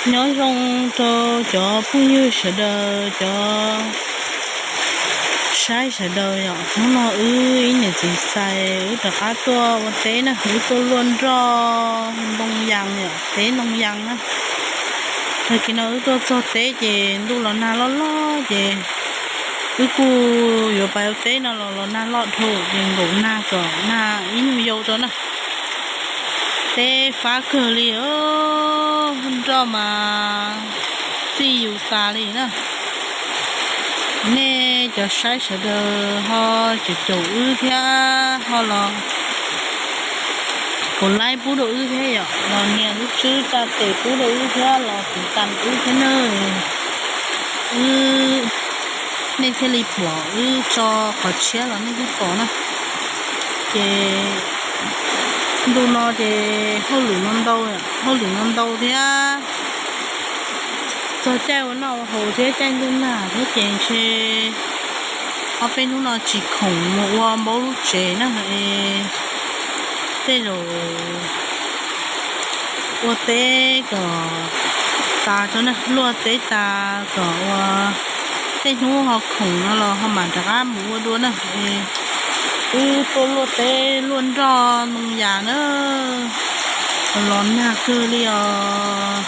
Nyob zoo rau cov phooj ywg sawv daws, cov saib sawv daws yom. Hnub no wb ib niam txiv xais wb rov qab tuaj ua teb na, wb tuaj luaj nroj ntoo yas yom, teb ntoo yas na. Tag kis no wb tuaj txog teb ces ntuj los nag loj loj ces wb kuj yuav pais ua teb no los los nag loj dhau ces nkaum nag kom nag ib nyuag yau rau na. Teb fab kawg li, nroj mas txij yus tas li na. Nej cov saib sawv daws ho caum caum wb thiab ho los kaum laib pub rau wb thiab yom, los nias lub tswb tsa tes pub rau wb thiab los tiv tas wb thiab na. Wb, nej thiaj li pom wb tso qhov tshiab los nej thiaj pom na. Ces ntu no ces hauj lwm no ntau, hauj lwm no ntau thiab. Txog caij ua noj ua haus thiab caij ntuj nag thiab ces ntshe ob peb hnub no tsis khoom mus ua npaub lub tsev na. Tej zaum ua teb kom tas tso na, luaj teb tas kom ua tej hnub ho khoom no los ho mam rov qab mus ua dua na. Wb tuaj luaj teb luaj nroj ntoo yas na, los nag kawg li os.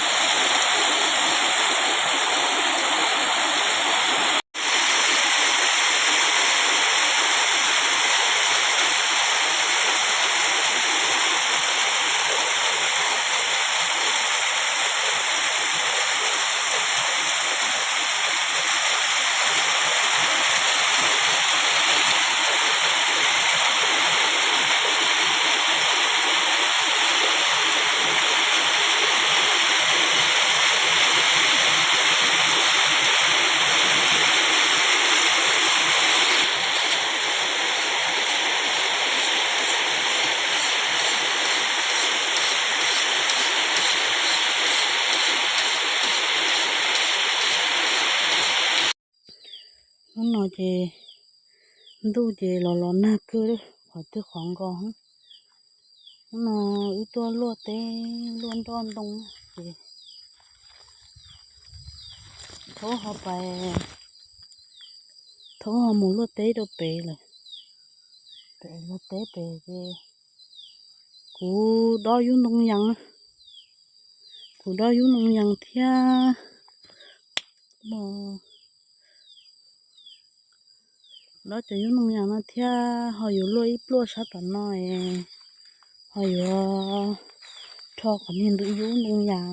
Hnub no ces ntuj ces los los nag kawg li, qhov twg qhov nkaus. Hnub no wb tuaj luaj teb luaj nroj ntoo ces thaub ho pais, thaub ho mus luaj teb rau pem lawm. Pem luaj teb pem ces kuv dob yub ntoo yas, kuv dob yub ntoo yas thiab, dob cov yub ntoo yas no thiab ho yuav luaj ib pluaj sab tom no es ho yuav rho qhov niag ntawd yub ntoo yas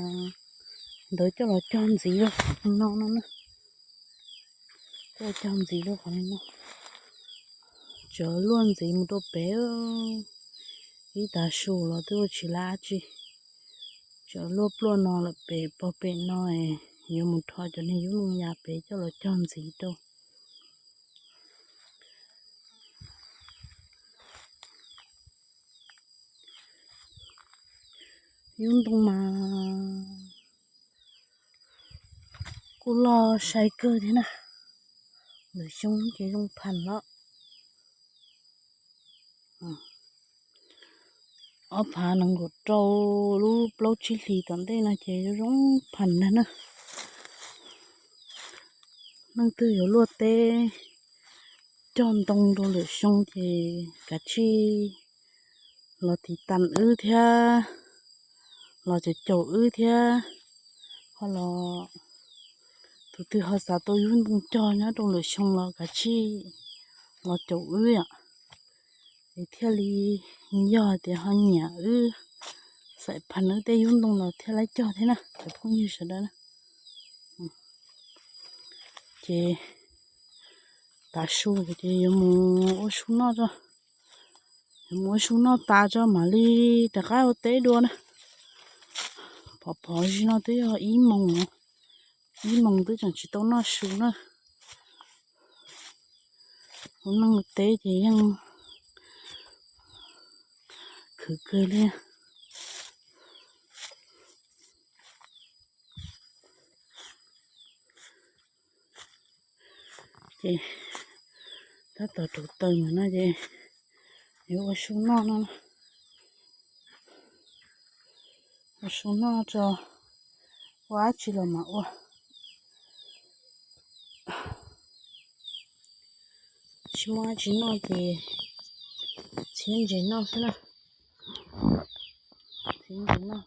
ntawd coj los cog ntxiv rau no no na. Coj cog ntxiv rau qhov no, tsuav luaj ntxiv mus rau pem. Ib tav su los twb ua tsis lab tsi, tsuav luaj pluaj no lawm pem pog pem no, yuav mus rho cov niag yub ntoo yas pem coj los cog ntxiv rau. Yub ntoo mas kuj loj sai kawg thiab na, lwm xyoo ces zoo pham lawm. Ob phav nees nkaum rau lub plaub tsib hlis tom ntej no ces zoo pham ntag na. Leej twg yuav luaj teb cog ntoo rau lwm xyoo ces kav tsij los tiv tas wb thiab, los caum caum wb thiab, ho los tus twg ho xav tau yub ntoo cog nyob rau lwm xyoo los kav tsij los caum wb yom. Es thiaj li yog tias ho nyiam wb, xaim pham wb tej yub ntoo los thiaj li cog thiab na cov phooj ywg sawv daws na. Ces tav su ces yuav mus ua su noj tso, yuav mus ua su noj tas tso mam li rov qab ua teb dua na. Phov phov zim no twb yog ib moos, ib moos twb tseem tsis tau noj su na. Ua neej ua teb ces yeej khwv kawg li. Ces tab tom rauv taws ntawm no ces yuav ua su noj no, ua su noj tso, Ua dab tsi los mas ua. Tsis muaj dab tsi noj ces txiav ntses noj xwb na. Txiav ntses noj.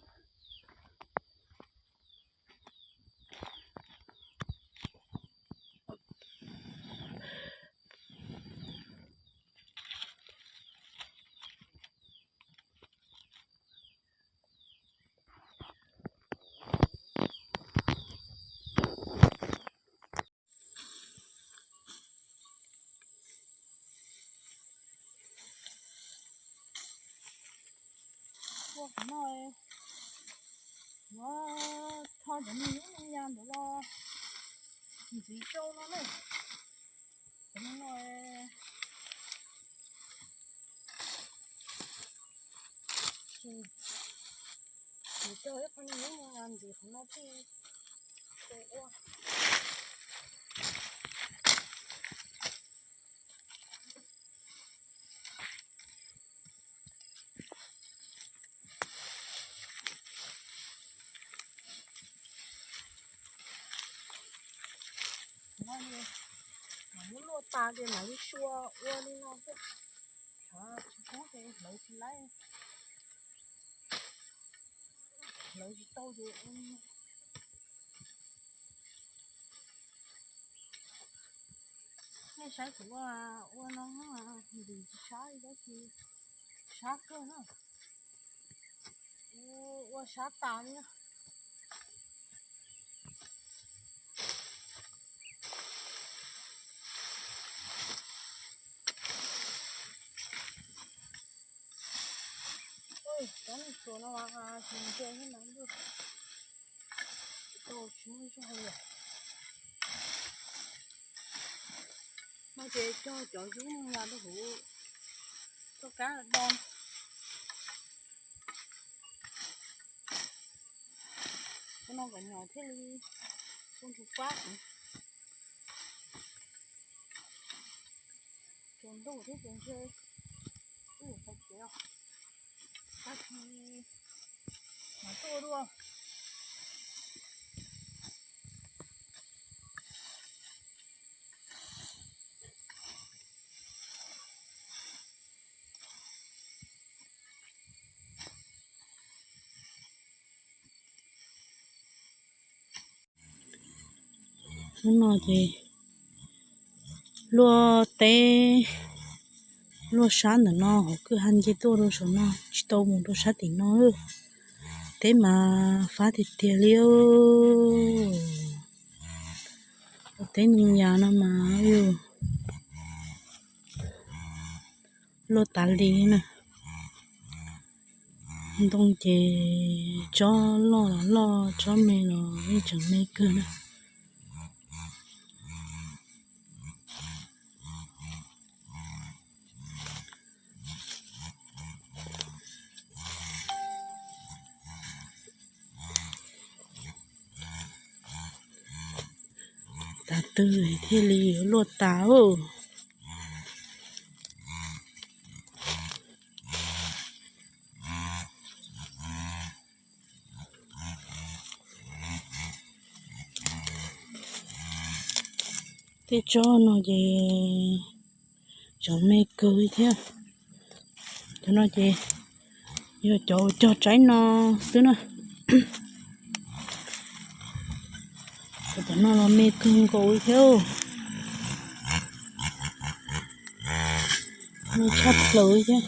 Ua qhov no, yuav tho cov me nyuam ntoo ya ntawd los ntxiv rau no na. Cov me no, ntxiv rau ib qho me nyuam ntoo ya ntxiv qhov no thiaj ua. Mam muab luaj tas ces mam li sua ua li no xwb. Tsis poob ces hlawv tsis laib, hlawv tsis tau ces nej saib kuv ua no, ntim tsis sab li, tab sis sab kawg na. Ua sab tas li na. Cov neeg tsuas no mas tsis ntse thiab na, tsis muaj zog li. No ces cog cov zub no los rau hauv txoj kab do. Ua no kom nyom thiaj li ua ntug pab. Tsaus ntuj thiab ces ntshe wb yuav pais tsev os. Tab sis mam tuaj dua. Hnub no ces luaj teb luaj sab ntawm no, hauv kwj ha nce tuaj rau saum no, tsis tau mus rau sab tim no. Teb mas fab tiag tiag li. Teb ntoo yas no mas luaj tas li na. Ntoo ces tsob loj los loj, tsob me los yeej tseem me kawg na. Tag twg thiaj li yuav luaj tas os. Tej tsob no ces cov me kawg li thiab. Cov no ces yog cov uas cog tsaib no xwb na. Cov no los me kawg nkaus li thiab. Me tshaj plaws li thiab.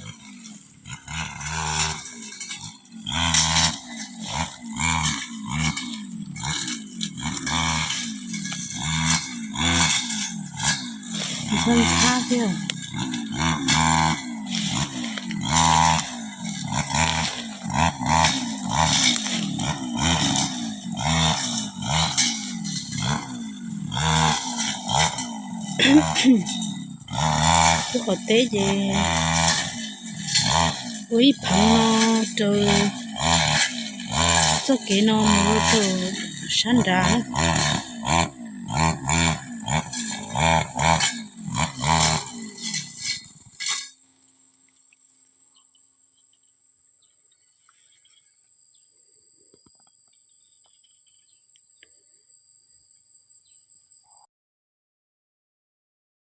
Ntxhab ntxhab thiab. Lub qhov teb ces ua ib pheev no raws txoj kev no mus rau sab nrad.